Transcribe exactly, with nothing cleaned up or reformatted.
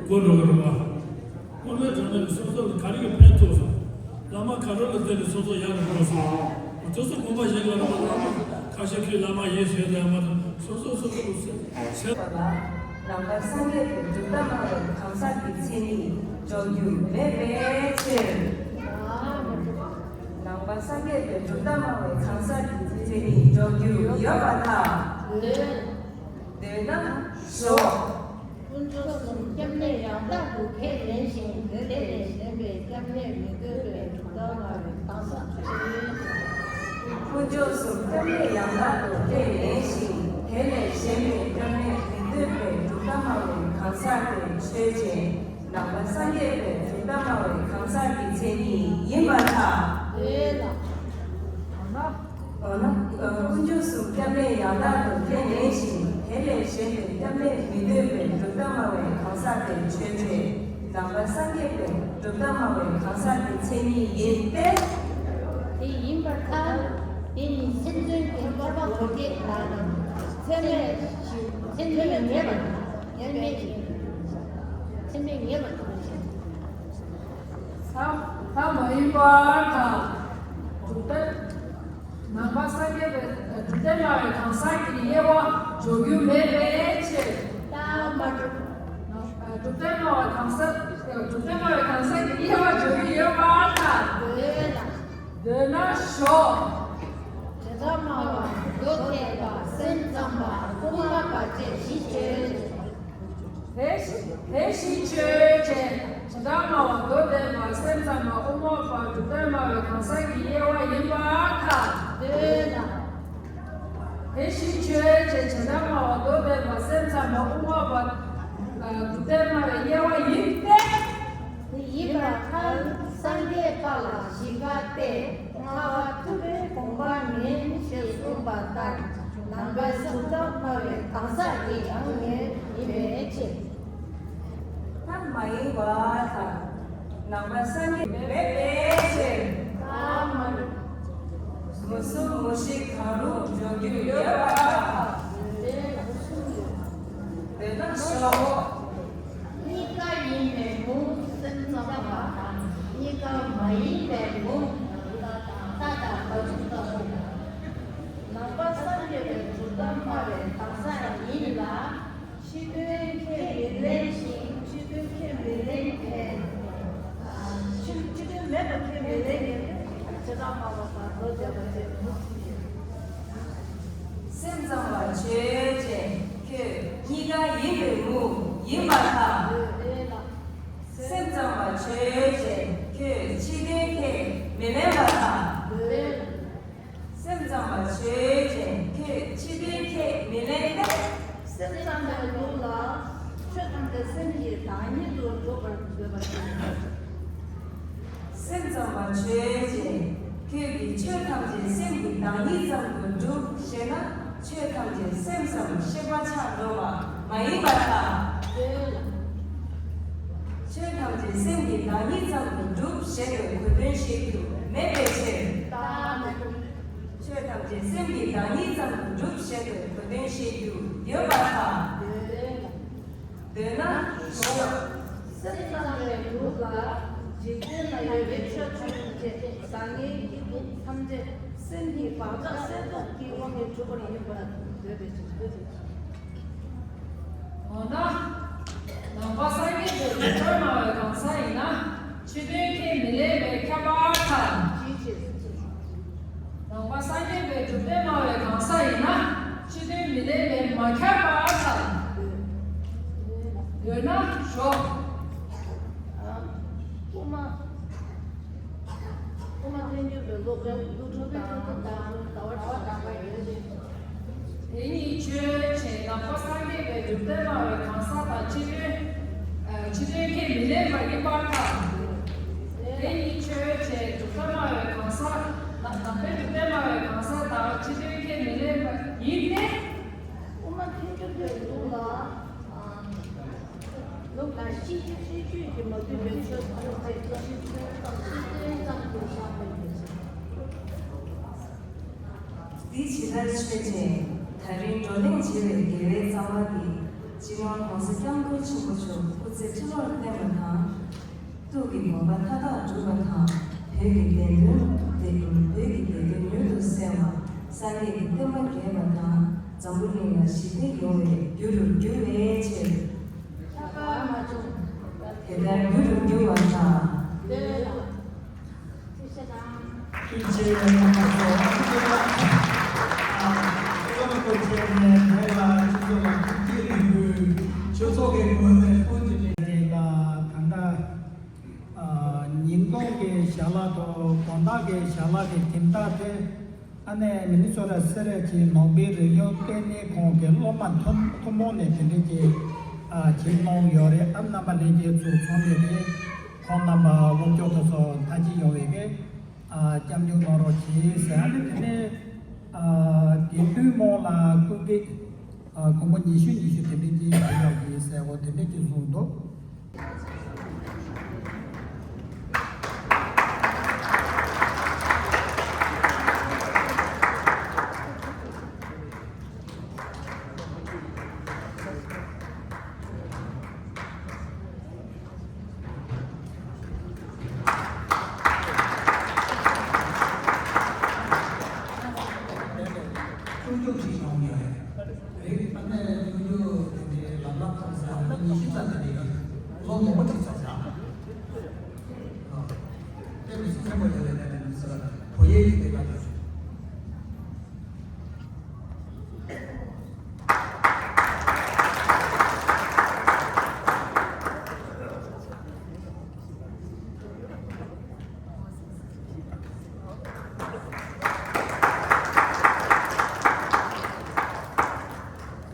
གོ་འགྲོ་གི་རེད་པ། དངོས་གནས་དྲང་གནས་ཀྱི་སོ་སོ་ལ་ག་རེ་གི་ཕན་ཐོགས་སོང་། བླ་མ་ག་རེ་ལ་བརྟེན་ནས་སོ་སོ་ཡག་ནས་འགྲོ་སོང་། སོ་སོ་དགོངས་པ་བཞེས་དགོས་རེད་པ། བླ་མ་ཁ་ཤས་ཁྱོད་བླ་མ་ཡིན་ཟེར་བསྡད་མ་ཐག་སོ་སོ་སོ་སོ་ལ་ཟེར། ནང་པ་སངས་རྒྱས་པའི་གྲུབ་མཐའ་སྨྲ་བའི་གང་ཟག་གི་མཚན་ཉིད་འཇོག་རྒྱུ་མེད་པའི་ཕྱིར། ནང་པ་སངས་རྒྱས་པའི་གྲུབ་མཐའ་སྨྲ་བའི་གང་ཟག་གི་མཚན་ཉིད་འཇོག་རྒྱུ་ཡོད་པར་ཐལ། འདོད་ན་ཞོག་ཀུན་འབྱུང་གསུམ་སྐྱབས་གནས་ཡང་དག་ཏུ་ཁས་ལེན་ཞིང་། དེ་ལས་གཞན་པའི་སྐྱབས་གནས་མི་འདོད་པའི་གྲུབ་མཐའ་སྨྲ་བའི་གང་ཟག་ཆོས་ཅན། ཀུན་འབྱུང་གསུམ་སྐྱབས་གནས་ཡང་དག་ཏུ་ཁས་ལེན་ཞིང་། དེ་ལས་གཞན་པའི་སྐྱབས་གནས་མི་འདོད་པའི་གྲུབ་མཐའ་སྨྲ་བའི་གང་ཟག་དེ་ཆོས་ཅན། ནང་པ་སངས་རྒྱས་པའི་གྲུབ་མཐའ་སྨྲ་བའི་གང་ཟག་གི་མཚན་ཉིད་ཡིན་པར་ཐལ། འོ་ན། འོ་ན། ཀུན་འབྱུང་གསུམ་སྐྱབས་གནས་ཡང་དག་ཏུ་ཁས་ལེན་ཞིང་། དེ་ལས་གཞན་པའི་སྐྱབས་གནས་མི་འདོད་པའི་གྲུབ་མཐའ་སྨྲ་བའི་གང་ཟག་དེ་ཆོས་ཅན། ནང་པ་སངས་རྒྱས་པའི་གྲུབ་མཐའ་སྨྲ་བའི་གང་ཟག་གི་མཚན་ཉིད་ཡིན་ཏེ། དེ་ཡིན་པར་ཐལ། དེ་ནི་སེམས་ཅན་གྱི་རྟོག་པ་མགོ་སྐྱེས་དང་། ཚད་མེད་ཞིང་ཚད་མས་ངེས་པ་དང་། ཚད་མེད་ཞིང་ཚད་མས་ངེས་པ་དང་། ད་ད་མ་ཡིན་པར་ཐལ། གྲུབ་མཐའ། ནང་པ་སངས་རྒྱས་པའི་གྲུབ་མཐའ་སྨྲ་བའི་གང་ཟག་གི་དབྱེ་བ་འཇོག་རྒྱུ་མེད་པའི་ཕྱིར། ད་མ་གྲུབ། གྲུབ་མཐའ་སྨྲ་བའི་གང་ཟག་གྲུབ་མཐའ་སྨྲ་བའི་གང་ཟག་གི་དབྱེ་བ་འཇོག་རྒྱུ་ཡོད་པར་ཐལ། འདོད་ན། འདོད་ན་ཞོག་བྱེ་བྲག་སྨྲ་བ་མདོ་ཐེག་པ་སེམས་ཙམ་པ་དབུ་མ་པ་བཅས་བཞི་ཆོས་ཅན། དེ་བཞི་དེ་བཞི་ཆོས་ཅན། བྱེ་བྲག་སྨྲ་བ་མདོ་ཐེག་པ་སེམས་ཙམ་པ་དབུ་མ་པ་གྲུབ་མཐའ་སྨྲ་བའི་གང་ཟག་གི་དབྱེ་བ་ཡིན་པར་ཐལ། འདོད་ན། དེ་བཞི་ཆོས་ཅན། བྱེ་བྲག་སྨྲ་བ་མདོ་ཐེག་པ་སེམས་ཙམ་པ་དབུ་མ་པ་གྲུབ་མཐའ་སྨྲ་བའི་དབྱེ་བ་ཡིན་ཏེ། ཡིན་པར་ཐལ། སངས་རྒྱས་པ་ལ་བཞི་ཀ་སྟེ། ལྔ་པ་ཐུབ་པའི་དགོངས་པ་མིན་ཞེས་གསུངས་པ་ལྟར། ནང་པའི་གྲུབ་མཐའ་སྨྲ་བའི་གང་ཟག་གི་ཡང་ངེས་ཡིན་པའི་ཕྱིར། ད་མ་ཡིན་པར་ཐལ། ནང་པ་སངས་རྒྱས་མེད་པའི་ཕྱིར། ད་མ་རེད། མུ་གསུམ་མུ་བཞི་གང་རུང་འཇོག་རྒྱུ་ཡོད་པར་ཐལ། འདོད་ན་ཞོག་གཉིས་ཀ་ཡིན་པའི་མུ་སེམས་ཙམ་པ་དང་། གཉིས་ཀ་མ་ཡིན་པའི་མུ་ལྟ་དང་ལྟ་དང་མ་གྲུབ་ལྟ་བུ། ནང་པ་སངས་རྒྱས་པའི་གྲུབ་མཐའ་སྨྲ་བའི་གང་ཟག་ཡིན་ལ། ཕྱི་དོན་ཁས་མི་ལེན་ཞིང་། ཕྱི་དོན་ཁས་མི་ལེན་མཁན། ཕྱི་ཕྱི་དོན་མེད་པ་ཁས་མི་ལེན་མཁན་དེ་བྱེ་བྲག་སྨྲ་བ་དང་མདོ་སྡེ་པ་བཅས་མུ་གསུམ་ཡིན། སེམས་ཙམ་པ་ཆོས་ཅན། ཁྱོད་གཉིས་ཀ་ཡིན་པའི་མུ་ཡིན་པར་ཐལ། སེམས་ཙམ་པ་ཆོས་ཅན། ཁྱོད་ཕྱི་དོན་ཁས་མི་ལེན་པར་ཐལ། སེམས་ཙམ་པ་ཆོས་ཅན། ཁྱོད་ཕྱི་དོན་ཁས་མི་ལེན་ཏེ། སེམས་ཙམ་པའི་ལུགས་ལ་ཆོས་ཐམས་ཅད་སེམས་ཀྱི་བདག་ཉིད་དུ་གྲུབ་པར་འདོད་པ་ཞིག་ཡིན། སེམས་ཙམ་པ་ཆོས་ཅན། ཁྱོད་ཀྱིས་ཆོས་ཐམས་ཅད་སེམས་ཀྱི་བདག་ཉིད་ཙམ་དུ་གྲུབ་ཞེ་ན། ཆོས་ཐམས་ཅད་སེམས་སམ་ཤེས་པ་ཆགས་འགྲོ་བ་མ་ཡིན་པར་ཐལ། ཆོས་ཐམས་ཅད་སེམས་ཀྱི་བདག་ཉིད་ཙམ་དུ་གྲུབ་ཞེས་པའི་གོ་དོན་བཤད་རྒྱུ་མེད་པའི་ཕྱིར། ཆོས་ཐམས་ཅད་སེམས་ཀྱི་བདག་ཉིད་ཙམ་དུ་གྲུབ་ཞེས་པའི་གོ་དོན་བཤད་རྒྱུ་ཡོད་པར་ཐལ། འདོད་ན་ཞོག་སེམས་ཙམ་པའི་ལུགས་ལ་འཇིག་རྟེན་ན་ཡོད་པའི་ཆོས་ཐམས་ཅད་བཟང་ངན་སྐྱིད་སྡུག་ཐམས་ཅད་སེམས་ཀྱི་བག་ཆགས་གསལ་སྟོབས་ཀྱི་དབང་གིས་གྲུབ་པར་ཡིན་པར་འདོད་པའི་ཕྱིར། འོ་ན། ནང་པ་སངས་རྒྱས་པའི་གྲུབ་མཐའ་སྨྲ་བའི་གང་ཟག་ཡིན་ན། ཕྱི་དོན་ཁས་མི་ལེན་པས་ཁྱབ་པར་ཐལ། ནང་པ་སངས་རྒྱས་པའི་གྲུབ་མཐའ་སྨྲ་བའི་གང་ཟག་ཡིན་ན། ཕྱི་དོན་མི་ལེན་པས་མ་ཁྱབ་པར་ཐལ། འདོད་ན་ཞོག་དབུ་མ། དབུ་མ་ཐལ་འགྱུར་བའི་སློབ་དཔོན་ཀླུ་སྒྲུབ་དང་ཟླ་བ་གྲགས་པ་ཡོད་ཅིང་། དེ་ཉིད་ཆོས་ཅན། ནང་པ་སངས་རྒྱས་པའི་གྲུབ་མཐའ་སྨྲ་བའི་གང་ཟག་དང་ཕྱི་དོན། ཨ། ཕྱི་དོན་ཁས་མི་ལེན་པ་ཡིན་པར་ཐལ། དེ་ཉིད་ཆོས་ཅན། གྲུབ་མཐའ་སྨྲ་བའི་གང་ཟག་ནང་པའི་གྲུབ་མཐའ་སྨྲ་བའི་གང་ཟག་དང་ཕྱི་དོན་ཁས་མི་ལེན་པ་ཡིན་ཏེ། དབུ་མ་ཐལ་འགྱུར་བའི་ལུགས་ལ། ལུགས་ལ་ཤེས་ཤེས་རྒྱུད་ཀྱིས་མ་བསྡུས་པའི་ཆོས་ཐམས་ཅད་ཀྱང་ཤེས་ཚུལ་ཙམ་ཤེས་ཚུལ་ཙམ་དུ་བཞག་པའི་ཕྱིར། འདི་ཇི་ལྟར་ཆོས་ཅན། ད་རིང་བགྲོ་གླེང་བྱེད་པའི་དགེ་བའི་རྩ་བ་འདི། སྤྱི་ནོར་༸གོང་ས་༸སྐྱབས་མགོན་ཆེན་པོ་མཆོག་སྐུ་ཚེ་ཁྲི་ལོར་ གི་དགོངས་པ་མཐའ་དག་འགྲུབ་པ་དང་། བོད་ཀྱི་བདེན་དོན་བདེ། བོད་ཀྱི་བདེ་དོན་མྱུར་དུ་གསལ་བ། སངས་རྒྱས་ཀྱི་བསྟན་པ་རྒྱས་པ་དང་། འཛམ་བུ་གླིང་ལ་ཞི་བདེ་ཡོང་བའི་རྒྱུ་རུ་འགྱུར་བའི་ཕྱིར། དེ་ལྟར་རྒྱུ་རུ་འགྱུར་བ་དང་། ཐུགས་རྗེ་ཆེ། ཐུགས་རྗེ་ཆེ། ཨ། སྐུ་ཚབ་སྐུ་མཆེད་ནས་བོད་ལ་སྤྱི་ཚོགས་ལ་ཐུགས་བསྐྱེད་ལས་འགུལ་ཆོས་ཚོགས་ཀྱི་ངོས་ནས་ཀུན་གྱི་ལས་ལ་གང་ལྟར། ཉིན་གུང་གི་ཞལ་ལག་དང་དགོང་དག་གི་ཞལ་ལག་གི་འཁེལ་འཐག་དེ། ཨ་ནེ་མི་ནི་སོ་ར་སེ་ར་བྱེས་ནོར་བུའི་རིག་གཞུང་ལྟེ་གནས་ཁང་གི་སློབ་མ་ཐུན་ཐུན་མོང་ནས་དེ་འདྲས་ཀྱི་ཨ་བྱེད་གནང་ཡོད་རེད། ཨ་རྣམ་པ་ལྷན་རྒྱས་ཚོ་ཚང་མས་དེ་ཁོང་རྣམ་པ་སློབ་སྦྱོང་དེ་ཚོ་མཐའ་གཅིག་ཡོང་བའི་གི་ཨ་སྐྱབས་འཇུག་གནང་རོགས་གྱིས་ཟེར། ཨ་ནེ་དེ་ནས་ཨ་དགེ་འདུན་དམངས་ལ་སྐུ་འགྱེད་ཨ་དགོན་པ་ཉི་ཤུ་ཉི་ཤུ་དེ་འདྲས་ཀྱི་བྱེད་ཡག་གི་ཟེར་བ་དེ་འདྲས་ཀྱི་གསུངས་འདུག་སྐྱོན་བརྗོད་ཅིག་གནང་ཡོད་རེད། རེད། ཨ་ནེ་སྐྱོན་བརྗོད་དེ་འདྲའི་ལབ་ལབ་གཏོང་ས་ཨ་ནེ་ཉི་ཤུ་ཙམ་དེ་འདྲའི་ལོ་མང་པོ་ཅིག་ཚར།